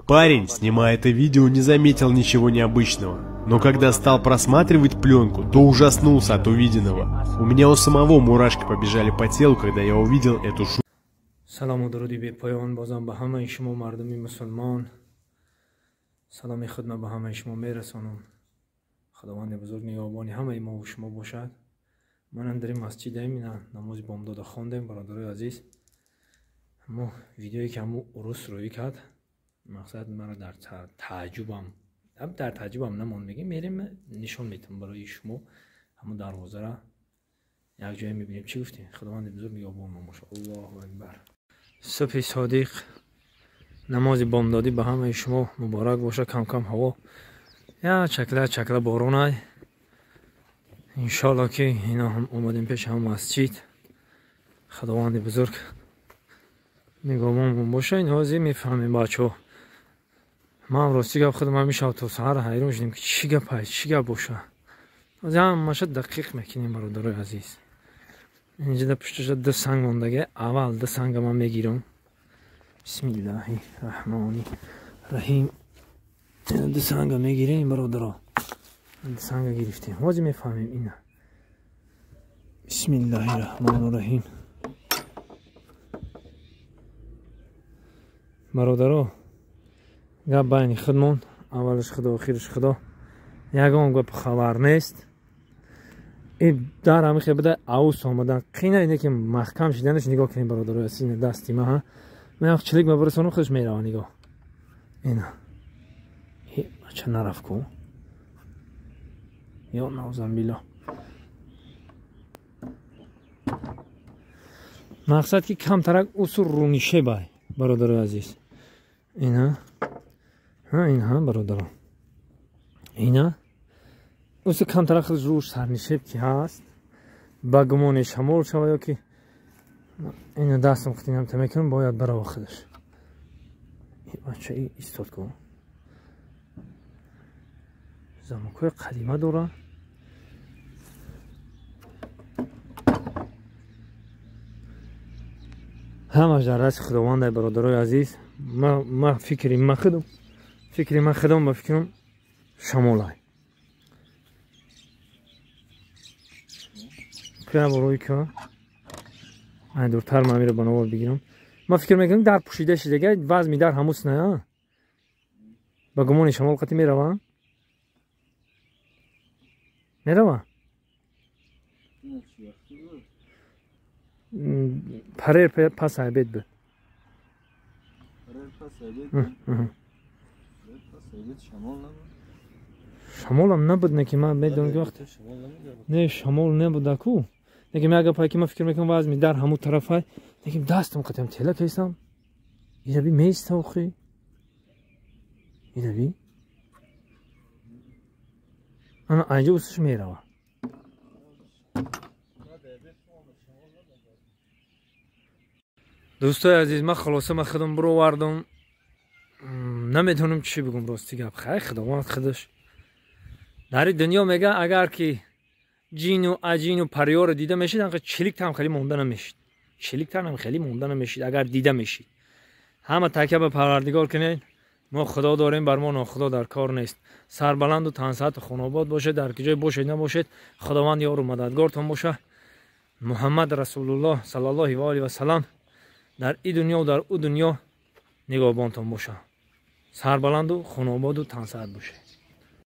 Парень, снимая это видео, не заметил ничего необычного. Но когда стал просматривать пленку, то ужаснулся от увиденного. У меня у самого мурашки побежали по телу, когда я увидел эту жуть. Салому дуруди бепоён бозам ба ҳамаи шумо мардуми мусулмон. Саломи худро ба ҳамаи шумо мерасонам. Худованди бузург нигаҳбони ҳамаи мо ва шумо бошад. Манам дар ин масҷидаем, ина намози бомдода хондем, бародарои азиз. Мо видеое ки ҳамун урус рӯӣ кард, мақсад маро дар тааҷҷубам намонд. Мегем мерем нишон метам барои шумо ҳамун дарвозаро як ҷое мебинем. Чӣ гуфтем? Худованди бузург нигаҳбон мо бошад. Аллоҳу акбар. Субҳи содиқ, намози бомдодӣ ба ҳамаи шумо муборак бошад. Кам-кам ҳаво я чакла чакла боронай. Иншоалло ки ино ҳам омадем пеши ҳам масҷид. Худованди бузург нигаҳбонмон бошад. Ин ҳозир мефаҳмем бачаҳо. Ман рости гап худам ҳамин шаб то саҳар ҳайрон шудем ки чӣ гап ай, чӣ гап боша. Ҳозир ҳамаша дақиқ мекунем, бародарои азиз. Инҷа дар пушташа ду санг мондага. Аввал ду санга ман мегирам. Бисмиллаҳи раҳмони раҳим. Ду санга мегирем, бародаро. Ду санга гирифтем. Ҳозир мефаҳмем ина. Бисмиллаҳи раҳмони раҳим. Бародаро, гап байни худмон, аввалаш худо, охираш худо. Ягон гап хабар нест. И дар ҳамин хел буда аус омадан қина ине ки маҳкам шиданаш. Нигоҳ кунем, бародаро, ина дасти ма, ҳа. Ман як чилик мабарасонам, худаш мерава. Нигоҳ. Ина. Бача нарафт ку. Ё наузамбилло. Мақсад ки камтарак усур рунишебай, бародарои азиз. Ина. Ҳа, ина, бародаро. Ина. Усу камтарак худаш рӯш сарнишеб ки ҳаст. Ба гумони шамол шава ё ки ина дастам худинам та мекунам, бояд барава худаш. Бача истод ку. Замокҳои қадима дора. Ҳамаш дар дасти худованд, бародарои азиз. Ма фикри ма худам, фикри ма худам ба фикрам шамолай. Кая барои ка? Ай дуртар ман мира ба навор бигирам. Ма фикр мекунам дар пӯшида шидага, вазми дар ҳамус на. Ба гумони шамол қати мерава? Мерава? Парер пас айбед буд. Шамолам набуд, не ки ман медонам ки вақт не шамол набуда ку. Не ки ман гапай ки ман фикр мекунам вазми дар ҳамун тарафай, не ки дастам қатам тела кесам. Ираби меиста охи. Ираби. Ана айҷа усиш мерава. Дӯстои азиз, ман хулоса ман худам бировардам. Намедонам чӣ бигум, рости гап. Хай худованд худаш. Дар ин дунё мега агар ки ҷину аҷину париёро дида мешид, анқа чиликтам хеле монда намешид. Чиликтам хеле монда намешид агар дида мешид. Ҳама такя ба Парвардигор кунед. Мо худо дорем, бар мо нохудо дар кор нест. Сарбаланду тансаҳату хонобод бошед, дар куҷое бошед набошед, Худованд ёру мададгортон бошад. Муҳаммад Расулуллоҳ саллаллоҳу алайҳи ва саллам дар ин дунё ва дар ӯ дунё нигаҳбонтон бошад. Сарбаланду хонободу тансаҳат бошед.